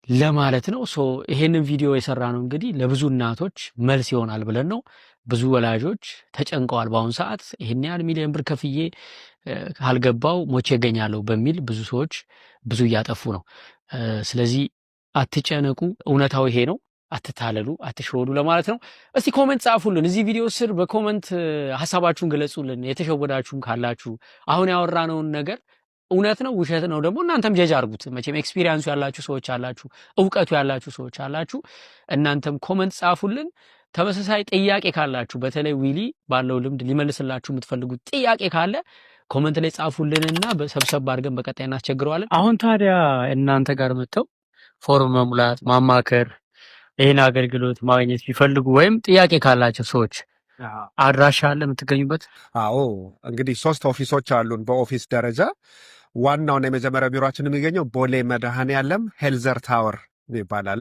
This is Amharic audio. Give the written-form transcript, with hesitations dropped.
ለማለት ነው። So ይሄንን ቪዲዮ የሰራነው እንግዲህ ለብዙ እናቶች መልስ ይሆናል ብለን ነው። ብዙ ወላጆች ተጨንቀዋል። በአሁኑ ሰዓት ይሄን ያህል ሚሊዮን ብር ከፍዬ ካልገባው ሞቼ እገኛለሁ በሚል ብዙ ሰዎች ብዙ እያጠፉ ነው። ስለዚህ አትጨነቁ፣ እውነታው ይሄ ነው። አትታለሉ፣ አትሸወዱ ለማለት ነው። እስቲ comment ጻፉልን። እዚህ ቪዲዮ ስር በ comment ሀሳባችሁን ግለጹልን። የተሸወዳችሁም ካላችሁ አሁን ያወራነውን ነገር እውነት ነው ውሸት ነው ደግሞ እናንተም ጀጅ አድርጉት። መቼም experience ኡ ያላችሁ ሰዎች አላችሁ፣ እውቀቱ ያላችሁ ሰዎች አላችሁ። እናንተም comment ጻፉልን። ተመሳሳይ ጥያቄ ካላችሁ በተለይ ዊሊ ባለው ልምድ ሊመልስላችሁ የምትፈልጉት ጥያቄ ካለ comment ላይ ጻፉልንና በሰብሰብ አድርገን በቀጣይ እናስቸግረዋለን። አሁን ታዲያ እናንተ ጋር መጥተው ፎርም መሙላት፣ ማማከር፣ ይህን አገልግሎት ማግኘት ቢፈልጉ ወይም ጥያቄ ካላቸው ሰዎች አድራሻ አለ የምትገኙበት? አዎ፣ እንግዲህ ሶስት office ኦች አሉን በ office ደረጃ። ዋናውና የመጀመሪያው ቢሮአችን የሚገኘው ቦሌ መድኃኔዓለም ሄልዘር ታወር ይባላል።